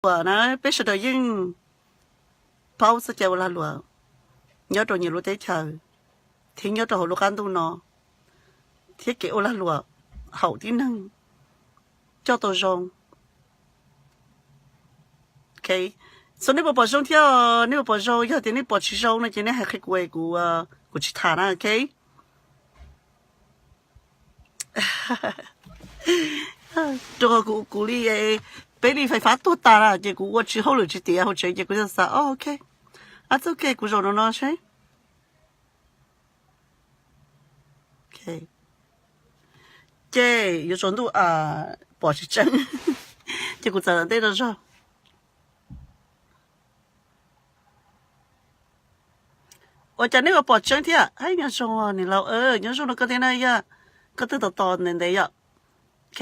luam na, peb sawv daws yeej paub txoj cai ua lag luam nyob rau nyias lub teb chaws thiab nyob rau hauv lub qab ntuj no, thiab kev ua lag luam haum tib neeg coj tau zoo. Xo nej puas pom zoo thiab? Nej puas pom zoo? Yog tias nej pom tsis zoo no ces nej hais qhia kuv, kuv tsis tham na, ok? Rau qhov kuv li, peb li fais fab tuag tas na ces kuv ua tsis hauj lwm tsis tiav hauv tsev ces kuv xav xav, ok, a txoj kev kuv zaum no no seb. Ces yuav tsaus ntuj pom tsis tseeb, ces kuv txav ntej rau zog. Ua cas nej ua pom tseeb thiab? Hais nyob zoo niam laus, nyob zoo rau koj thiab na yom. Koj twb tos tos ntev ntev yom. Ok,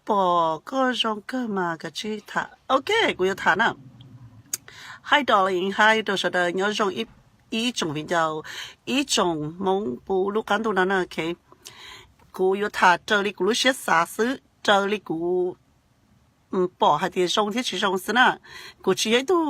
pom koj zoo kawg mas kav tsij tham. Ok, kuv yuav tham na. Hi darling, hi rau sawv daws, nyob zoo ib tsoom viv ncaus, ib tsoom Hmoob puv lub qab ntuj no na. Ok, kuv yuav tham raws li kuv lub siab xav xwb, raws li kuv pom hais tias zoo thiab tsis zoo xwb na. Kuv tsis yog ib tug,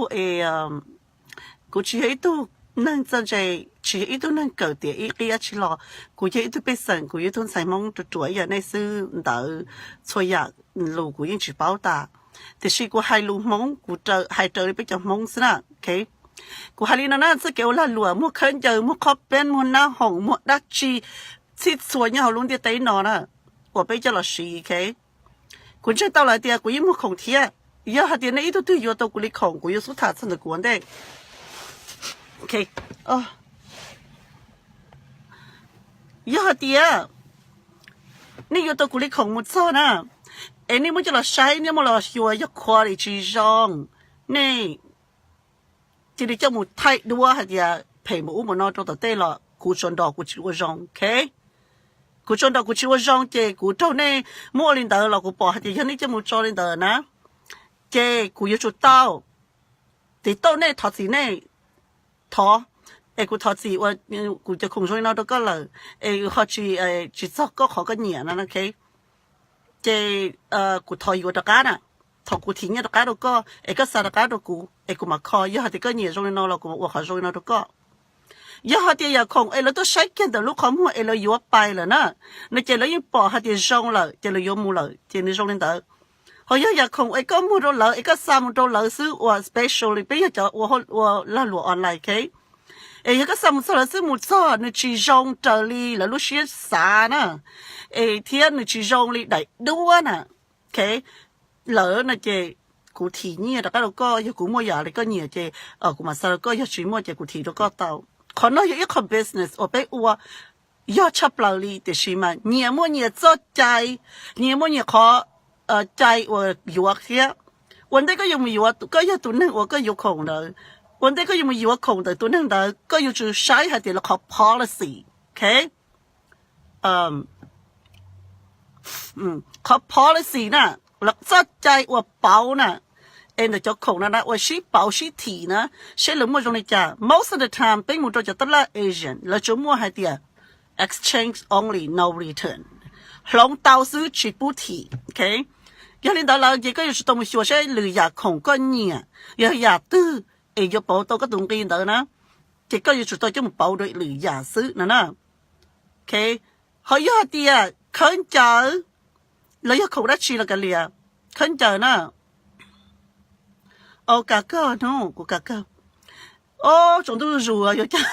kuv tsis yog ib tug neeg txawj ntse, tsis yog ib tug neeg kawm tias ib qib dab tsi los. Kuv yog ib tug pej xeem, kuv yog ib tug ntxhais Hmoob ruam ruam ib yam nej xwb ntawd. Txhua yam lus kuv yeej tsis paub tas, tiam sis kuv hais lus Hmoob, kuv hais raws li peb cov Hmoob xwb na. Ok, kuv hais li no na, txoj kev ua lag luam muag khaub ncaws, muag qhob peeb, muag nab hoom, muag dab tsi txhij txhua nyob hauv lub ntiaj teb no na, uas peb coj los siv. Ok, kuv ntseeg tau lawm tias kuv yeej muag khoom thiab. Yog hais tias nej ib tug twg yuav tau kuv li khoom, kuv yuav xub tham txog ntawm kuv ua ntej. Ok, yog hais tias nej yuav tau kuv li khoom mus txog na, es nej muab coj los saib, nej muab los xyuas yog quality tsis zoo, nej cia li coj mus thaij duab hais tias phem mus ub mus no rau tom tej los kuv tsuas nrog kuv tsis ua zoo. Ok, kuv tsuas nrog kuv tsis ua zoo ces kuv raug nej muab ua li ntawd los kuv pom hais tias yog nej coj mus tso li ntawd na, ces kuv yuav tsum tau tiv tauj nej, thov txim nej, thov, es kuv thov txim ua kuv cov khoom zoo li no rau koj lawm, es ho tsis, tsis txog koj qhov koj nyiam no. Ok, ces kuv thov yuav rov qab na, thov kuv thim nyiaj rov qab rau koj es koj xa rov qab rau kuv es kuv mam kho. Yog hais tias koj nyiam zoo li no los kuv mam ua qhov zoo li no rau koj. Yog hais tias yam khoom es lawv tuaj saib kiag ntawm lub qhov muag es lawv yuav pais lawm na, no ces lawv yeej pom hais tias zoo lawm ces lawv yuav mus lawm ces nws zoo li ntawd. Ho yog yam khoom es koj muag rau lawv es koj xa mus rau lawv xwb, ua specially peb yog cov ua lag luam online. Ok, es yog koj xa mus txog lawv xwb mus txog nws tsis zoo raws li lawv lub siab xav na, es thiab nws tsis zoo li daim duab na, ok, lawm no ces kuv thim nyiaj rov qab rau koj. Yog kuv muaj yam li koj nyiam ces kuv mam xa rau koj, yog tsis muaj ces kuv thim rau koj tau. Qhov no yog ib qho business uas peb ua, yog tshaj plaws li, tiam sis mas nyias muaj nyias txoj cai, nyias muaj nyias qhov cai uas yuav thiab. Ua ntej koj yuav mus yuav, koj yog tus neeg uas koj yuav khoom ntawd, ua ntej koj yuav mus yuav khoom ntawm tus neeg ntawd koj yuav tsum saib hais tias lawv qhov policy. Ok, qhov policy na, lawv txoj cai uas pauv na, es ntawm cov khoom no na uas sib pauv sib thim na, seb lawv muaj zoo li cas. Most of the time peb mus rau cov tab laj agent lawv tsuas muaj hais tias exchange only, no return, hloov tau xwb tsis pub thim. Ok, yog li ntawd lawm ces koj yuav tsum tau mus xyuas seb lwm yam khoom koj nyiam yog yam twg es yuav pauv tau koj tus nqi ntawd na, ces koj yuav tsum tau coj mus pauv rau lwm yam xwb no na. Ok, ho yog hais tias khaub ncaws los yog khoom dab tsi los kav liam, khaub ncaws na, au, kav kawg no, kuv kav kawg. Au, tsaus ntuj zus yuav cas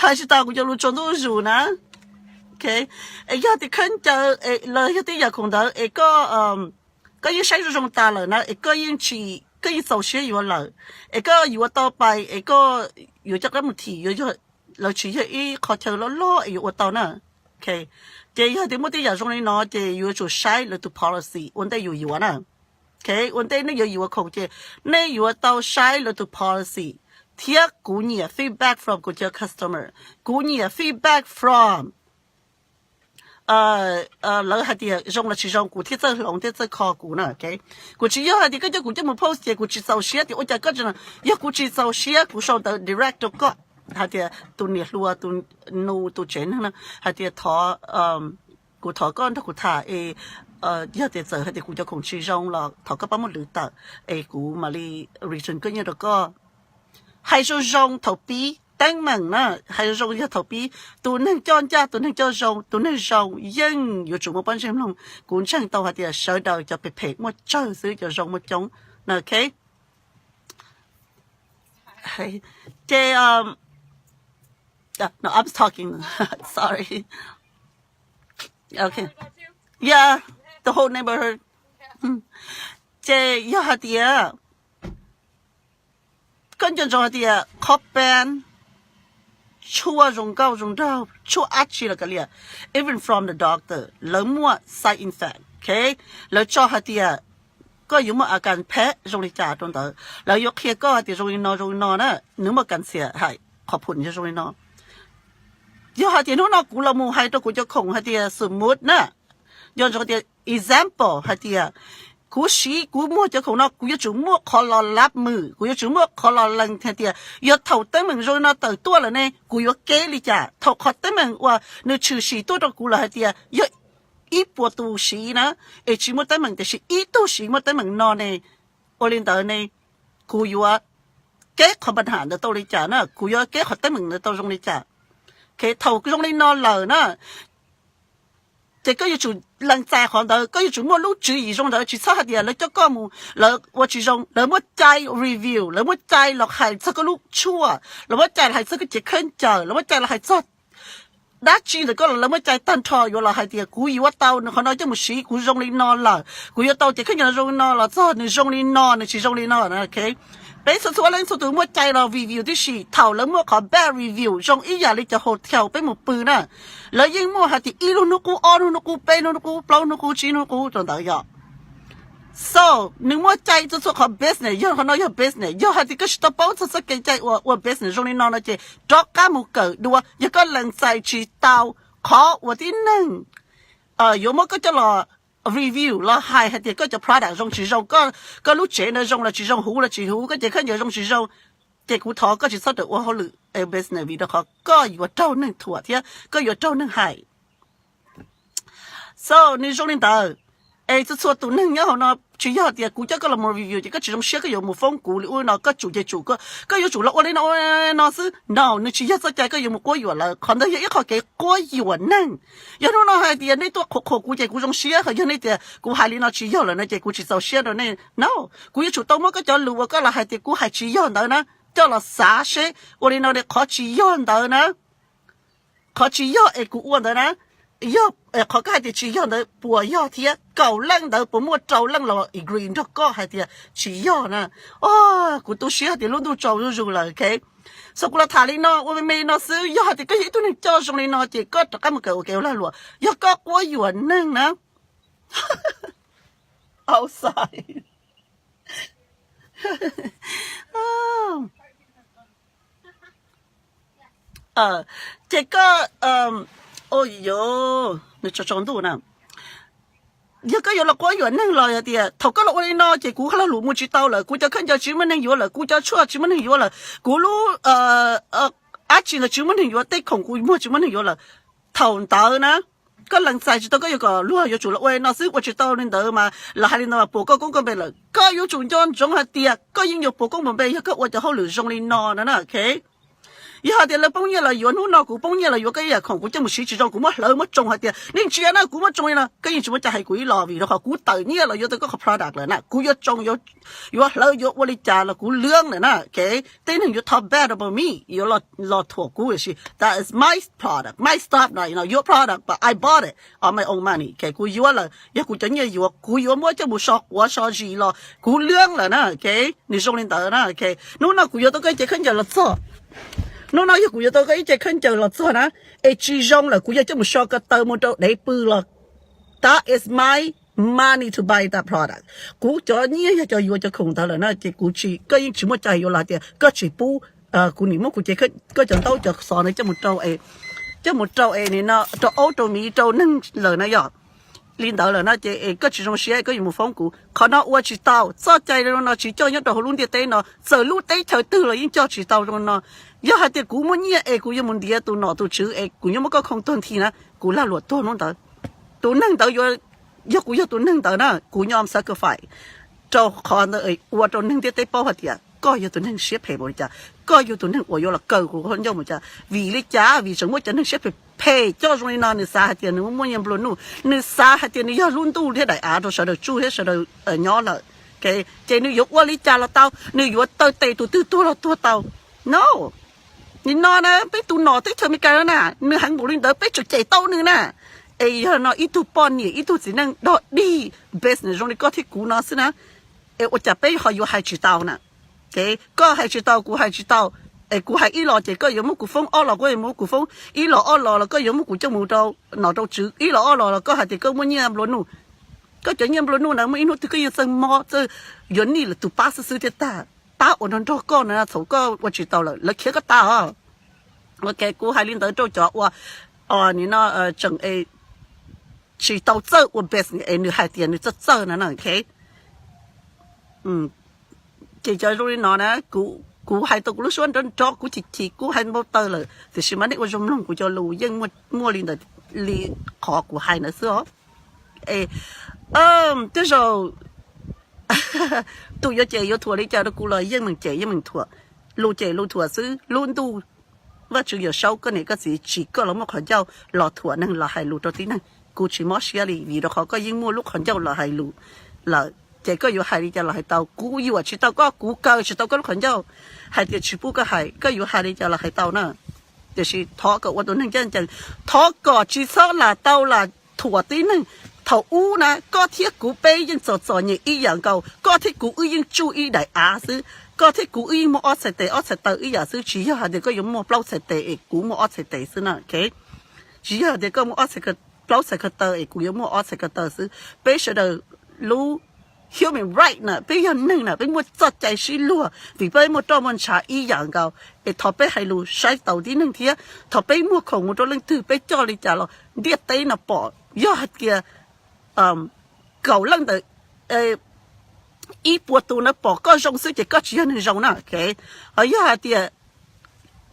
hais tsis tas kuv cov lus tsaus ntuj zus na. Ok, es yog tias khaub ncaws los yog tej yam khoom ntawd es koj, koj yeej saib zoo zoo tas lawm na, es koj yeej tsis, koj yeej txaus siab yuav lawm, es koj yuav tau pais es koj yuav coj qab mus thim, lawv tsis yog ib qho chaw loj loj es yuav ua tau na. Ok, ces yog tias muaj tej yam zoo li no ces yuav tsum saib lawv tus policy ua ntej yus yuav na. Ok, ua ntej nej yuav yuav khoom ces nej yuav tau saib lawv tus policy. Thiab kuv nyiam feedback from kuv cov customer, kuv nyiam feedback from lawv hais tias zoo los tsis zoo kuv thiaj txawj hloov thiab txawj kho kuv na. Ok, kuv tsis yog hais tias koj coj kuv coj mus post ces kuv tsis txaus siab tias ua cas koj, yog kuv tsis txaus siab kuv sau ntawv direct rau koj hais tias tus niam hluas, tus nus, tus tsev neeg na, hais tias thov, kuv thov koj nrog kuv tham es Yog tias txawm hais tias kuv cov khoom tsis zoo los thov koj pab muab lwv tawm es kuv mam li return koj nyiaj rau koj. Hais zoo zoo thaum pib teeb meem na, hais zoo zoo yog thaum pib. Tus neeg coj ncaj, tus neeg coj zoo, tus neeg zoo yeej yuav tsum muaj pob ntseg mloog. Kuv ntseeg tau hais tias sawv daws cov phem phem muaj tsawg xwb, cov zoo muaj coob. Ok, ces no, I'm talking. Sorry. Okay. Yeah, the whole neighborhood. Ces yog hais tias koj nco ntsoov hais tias qhov peeb tshuaj zoo nkauj zoo nraug, tshuaj dab tsi los kav liam, even from the doctor, lawv muaj side effect. Okay, lawv tso hais tias koj yuav muaj a kas phem zoo li cas rau ntawd, lawv yuav qhia koj hais tias zoo li no zoo li no na, nws muaj kas xiam hais qhov phum yog zoo li no. Yog hais tias hnub no kuv los mus hais rau kuv cov khoom hais tias sum mut na, nco ntsoov tias example hais tias kuv siv kuv muag cov khoom no kuv yuav tsum muaj qhov los lab mws, kuv yuav tsum muaj qhov los lees hais tias yog thaum teeb meem zoo li no tawm tuaj lawm ne kuv yuav keb li cas. Thaum qhov teeb meem uas nws tshwm sim tuaj rau kuv lawm hais tias yog ib puas tus siv na, es tsis muaj teeb meem tiam sis ib tug siv muaj teeb meem no ne, ua li ntawd ne kuv yuav keb qhov pab ham ntawd tau li cas na, kuv yuav keb qhov teeb meem ntawd tau zoo li cas. Thaum zoo li no lawm na, ces koj yuav tsum lees txais qhov ntawd, koj yuav tsum muaj lub tswv yim zoo ntawd, tsis txhob hais tias lawv coj koj mus lawv ua tsis zoo, lawv muaj cai review, lawv muaj cai los hais txog koj lub tshuaj, lawv muaj cai los hais txog koj cev khaub ncaws, lawv muaj cai los hais txog dab tsi ntawm koj los lawv muaj cai tag nrho yuav los hais tias kuv yuav tau nws qhov no coj mus siv, kuv zoo li no lawm, kuv yuav tau cev khaub ncaws zoo li no los txog nws zoo li no, nws tsis zoo li no. Peb txhua txhua leej txhua tus muaj cai los review tib si, thaum lawv muaj qhov bad review zoo ib yam li cov hotel peb mus pw na, lawv yeej muaj hais tias ib lub hnub qub, ob lub hnub qub, peb lub hnub qub, plaub hnub qub, tsib hnub qub rau ntawd yom. So nws muaj cai txhua txhua qhov business, yog qhov no yog business, yog hais tias koj tsis tau paub txog txoj kev cai uas ua business zoo li no no ces rov qab mus kawm dua. Yog koj lees txais tsis tau qhov uas tib neeg yuav muab koj coj los review los hais hais tias koj cov product zoo tsis zoo, koj lub tsev ntawd zoo los tsis zoo, huv los tsis huv, koj cev khaub ncaws zoo tsis zoo, ces kuv thov koj tsis txhob rawm ua hauj lwm business vim rau qhov koj yuav raug neeg thuam thiab koj yuav raug neeg hais. So nws zoo li ntawd. Es txhua txhua tus neeg nyob hauv no tsis yog tias kuv coj koj los mus review ces koj tsis zoo siab koj yuav mus foob kuv li ub no, koj tsum ces tsum, koj yuav tsum los ua li no ua no xwb no, nws tsis yog txoj cai koj yuav mus quab yuam lawv. Qhov ntawd yog ib qho kev quab yuam neeg. Yog hnub no hais tias nej tuaj qhuas qhuas kuv ces kuv zoo siab, yog nej tias kuv hais li no tsis yog lawm no ces kuv tsis txaus siab rau nej no. Kuv yuav tsum tau muab koj cov lus uas koj los hais tias kuv hais tsis yog ntawd na, coj los xav seb ua li no qhov tsis yog ntawd na, qhov tsis yog es kuv ua ntawd na, yog qhov koj hais tias tsis yog ntawd puas yog thiab? Kaum leej ntawd puas muaj rau leej los agree nrog koj hais tias tsis yog na? Kuv tu siab hais tias lub ntuj tsaus zuj zus lawm. So kuv los tham li no ua me me li no xwb, yog hais tias koj yog ib tug neeg coj zoo li no ces koj rov qab mus kawm ua kev ua lag luam. Yog koj quab yuam neeg na, outside. Ces koj, nws tsaus tsaus ntuj na. Yog koj yuav los quab yuam neeg los yog tias thaum koj los ua li no ces kuv lo lus mus tsis tau lawm, kuv cov khaub ncaws tsis muaj neeg yuav lawm, kuv cov tshuaj tsis muaj neeg yuav lawm, kuv lub dab tsi ntawd tsis muaj neeg yuav, tej khoom kuv muag tsis muaj neeg yuav lawm. Thaum ntawd na, koj lees txais tsis tau, koj yuav kom luag yuav tsum los ua li no xwb, ua tsis tau li ntawd mas los hais li no mas puas koj koob koj npe lawm. Koj yuav tsum nco ntsoov hais tias koj yeej yuav puas koob puas npe yog koj ua cov hauj lwm zoo li no na. Yog hais tias lawv poob nyiaj los yuav, hnub no kuv poob nyiaj los yuav koj ib yam khoom, kuv coj mus siv tsis zoo, kuv muab hlawv muab tsoo hais tias nej ntsia na, kuv muab tsoo li no, koj yeej tsis muaj cai hais kuv ib los vim rau qhov kuv tawm nyiaj los yuav tau koj qhov product lawm na, kuv yuav tsoo, yuav hlawv, yuav ua li cas los kuv lwb lawm na. Tej neeg yuav talk bad about me, yuav los thuam kuv tiam sis that is my product, my stuff, not your product, but I bought it on my own money. Kuv yuav lawm, yog kuv cov nyiaj yuav, kuv yuav muab coj mus so quav so zis los kuv lwb lawm na. Nws zoo li ntawd na. Hnub no kuv yuav tau koj ib ce khaub ncaws los txog, hnub no yog kuv yuav tau koj ib ce khaub ncaws los txog na, es tsis zoo lawm kuv yog coj mus so ko taw mus rau dev pw los that is my money to buy that product. Kuv cov nyiaj yog cov yuav cov khoom ntawd lawm na, ces kuv tsis, koj yeej tsis muaj cai yuav los hais tias koj tsis pub kuv nim muab kuv cev, koj cov ntaub cov xov ntawd coj mus rau, coj mus rau es nim no rau aub rau miv rau neeg lawm na yom. Li ntawd lawm na ces es koj tsis zoo siab koj yuav mus foob kuv. Qhov no ua tsis tau, txoj cai no tsis coj nyob rau hauv lub ntiaj teb no, txawm lub teb chaws twg los yeej coj tsis tau zoo no. Yog hais tias kuv muaj nyiaj es kuv yuav mus ntiav tus nom tus tswv es kuv yuav muab koj khoo tuag nthi na, kuv lag luam tuag hnub ntawd. Tus neeg ntawd yuav Yog kuv yog tus neeg ntawd na, kuv nyom sacrifice rau qhov ntawd ua rau neeg ntiaj teb paub hais tias koj yog tus neeg siab phem npaum li cas, koj yog tus neeg uas yuav los kaw kuv qhov ncauj npaum li cas. Vim li cas? Vim tseem muaj cov neeg siab phem phem coj zoo li no, nws xav hais tias nws muaj nyiaj nplua nuj, nws xav hais tias nws yog lub ntuj thiab daim av rau sawv daws tsuj thiab sawv daws nyob lawm. Ces nws yuav ua li cas los tau, nws yuav taw tes tus twg tuag los tuag tau. No, nim no na peb tus nom teb chaws Amelikas na, nws heev npaum li ntawd peb tseem cem tau nws na. Es yog no ib tug poj niam ib tug txiv neej dog dig business zoo li koj thiab kuv no xwb na, es ua cas peb ho yuav hais tsis tau na? Koj hais tsis tau, kuv hais tsis tau, es kuv hais ib los ces koj yuav muab kuv foob, ob los koj yuav muab kuv foob, ib los ob los los koj yuav muab kuv coj mus rau nom rau tswv, ib los ob los los koj hais tias koj muaj nyiaj nplua nuj. Koj cov nyiaj nplua nuj na muaj ib hnub twg koj yeej txawj mob txawj yuav nij lwm tus pab xwb xwb thiaj tag. Pab uas nrog nrog koj na thaum koj ua tsis tau lawm lawv khiav koj tas os. Ok, kuv hais li ntawd rau cov uas nim no tseem tsis tau txawj ua business es nws hais tias nws txawj txawj na, ok. Ces cov zoo li no na, kuv hais tau kuv lub suab nrov nrov, kuv chim chim, kuv hais npau taws lawm, tiam sis mas nej ua zoo mloog kuv cov lus yeej muaj li ntawd li qhov kuv hais ntawd xwb os. Tej zaum tus yuav cem yuav thuam li cas rau kuv los yeej meem cem yeej meem thuam, lus cem lus thuam xwb. Lub ntuj Vajtswv Yawmsaub koj niam koj txiv tsim koj los muaj qhov ncauj los thuam neeg los hais lus rau tib neeg, kuv tsis mob siab li vim rau qhov koj yeej muaj lub qhov ncauj los hais lus lawm, ces koj yuav hais li cas los hais tau. Kuv yuam tsis tau koj, kuv kaw tsis tau koj lub qhov ncauj hais tias tsis pub koj hais, koj yuav hais li cas los hais tau na. Tiam sis thov kom ua tus neeg ncaj ncees, thov kom tsis txhob lam tau lam thuam tib neeg. Thaum ub na koj thiab kuv peb yeej txom txom nyem ib yam nkaus, koj thiab kuv wb yeej tsuj ib daim av xwb, koj thiab kuv wb yeej muaj ob txhais tes ob txhais taw ib yam xwb, tsis yog hais tias koj yuav muaj plaub txhais tes es kuv muaj ob txhais tes xwb na, ok. Tsis yog hais tias koj muaj plaub txhais ko taw es kuv yuav muaj ob txhais ko taw xwb. Peb sawv daws lub human right na, peb yog neeg na, peb muaj txoj cai sib luag vim peb muaj roj muaj ntshav ib yam nkaus. Es thov peb hais lus saib taus tib neeg thiab thov peb muag khoom mus rau leej twg, peb coj li cas los ntiaj teb no pom. Yog hais tias kaum leej ntawm ib puas tus na pom koj zoo xwb ces koj tsis yog neeg zoo na, ok. Ho yog hais tias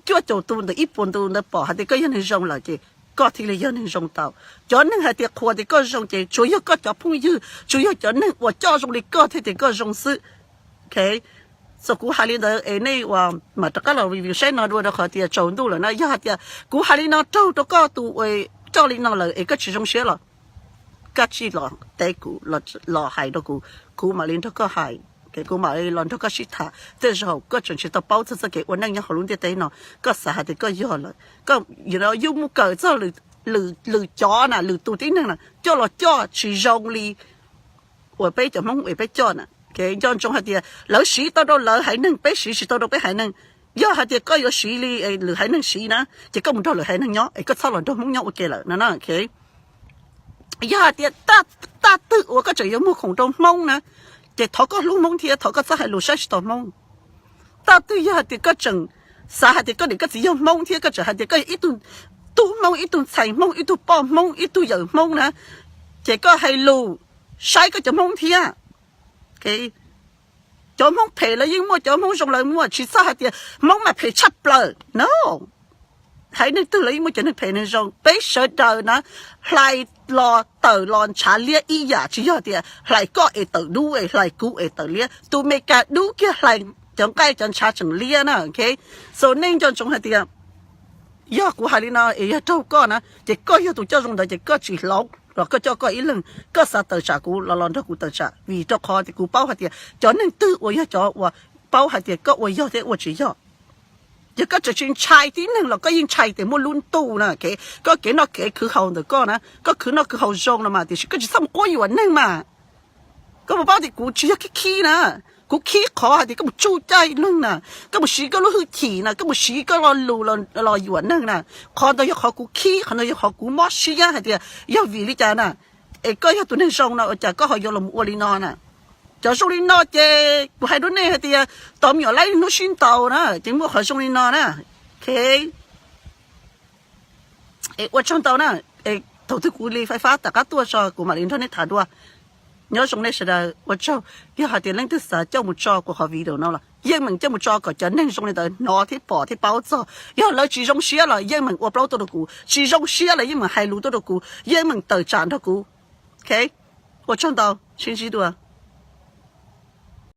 cuaj caum tus ntawm ib puas tus ntawd pom hais tias koj yog neeg zoo lawm ces koj thiaj li yog neeg zoo tau. Cov neeg hais tias qhuas tias koj zoo ces tsuas yog koj cov phooj ywg, tsuas yog cov neeg uas coj zoo li koj thiaj tias koj zoo xwb, ok. Txawm kuv hais li ntawd es nej uas mam rov qab los review saib no dua rau qhov tias tsaus ntuj lawm na. Yog hais tias kuv hais li no raug rau koj tus uas coj li no lawm es koj tsis zoo siab los koj tsij los teb kuv, los hais rau kuv, kuv mam li nrog koj hais, kuv mam li los nrog koj sib tham. Tej zaum koj tseem tsis tau paub txog txoj kev ua neej nyob hauv lub ntiaj teb no, koj xav hais tias koj yog lawm, koj yuav mus kawm txog lwm cov na, lwm tus tib neeg na coj los coj tsis zoo li uas peb cov Hmoob uas peb coj na. Nco ntsoov hais tias lawv siv tau rau lawv haiv neeg, peb siv tsis tau rau peb haiv neeg. Yog hais tias koj yuav siv li lwm haiv neeg siv na, ces koj mus nrog lwm haiv neeg nyob es koj txhob los nrog Hmoob nyob ua ke lawm no na, ok. Yog hais tias taj twg uas koj tseem yuav muag khoom rau Hmoob na, ces thov koj hlub Hmoob thiab thov koj txhob hais lus saib tsis taus Hmoob. Taj twg yog hais tias koj tseem xav hais tias koj niam koj txiv yog Hmoob thiab koj tseem hais tias koj yog ib tug tub Hmoob, ib tug ntxhais Hmoob, ib tug poj Hmoob, ib tug yawm Hmoob na, ces koj hais lus saib koj cov Hmoob thiab. Cov Hmoob phem lawv yeej muaj, cov Hmoob zoo lawv muaj, tsis txhob hais tias Hmoob mas phem tshaj plaws no. Haiv neeg twg los yeej muaj cov neeg phem neeg zoo. Peb sawv daws na hlais los tawm los ntshav liab ib yam, tsis yog tias hlais koj es tawm dub es hlais kuv es tawm liab. Tus Meskas dub kiag hlais cov nqaij cov ntshav tseem liab na, ok. So nej nco ntsoov hais tias yog kuv hais li no es yog raug koj na ces koj yog tus coj zoo ntawd ces koj tsis hloov los koj coj koj ib leeg, koj xav tawm tsam kuv los los nrog kuv tawm tsam, vim rau qhov tias kuv paub hais tias cov neeg twg uas yog cov uas paub hais tias koj ua yog thiab ua tsis yog. Yog koj tseem tsis ntshai tib neeg los koj yeej ntshai tias muaj lub ntuj na, koj kev noj kev khwv haus ntawm koj na, koj khwv noj khwv haus zoo no mas, tiam sis koj tsis txhob mus quab yuam neeg mas. Koj puas paub tias kuv tsis yog khib khib na, kuv khib qhov hais tias koj mus tsuj caij neeg na, koj mus siv koj lub hwj chim na, koj mus siv koj lo lus los yuam neeg na. Qhov ntawd yog qhov kuv khib, qhov ntawd yog qhov kuv mob siab hais tias yog vim li cas na, es koj yog tus neeg zoo no ua cas koj ho yuav los ua li no na. Cov zoo li no ces kuv hais rau nej hais tias tos me nyuam laib hnub sib ntaus na ces muaj qhov zoo li no na, ok. Es ua tsaug ntau na, es thaum twg kuv li fais fab tom qab tuaj tso kuv mam li nrog nej tham dua. Nyob zoo nej sawv daws, ua tsaug. Yog hais tias leej twg xav coj mus tso kuv qhov video no los yeej meem coj mus tso kom cov neeg zoo li ntawd hnov thiab pom thiab paub txog. Yog lawv tsis zoo siab los yeej meem ua plaub tuaj rau kuv, tsis zoo siab los yeej meem hais lus tuaj rau kuv, yeej meem tawm tsam nrog kuv, ok. Ua tsaug ntau, sib ntsib dua.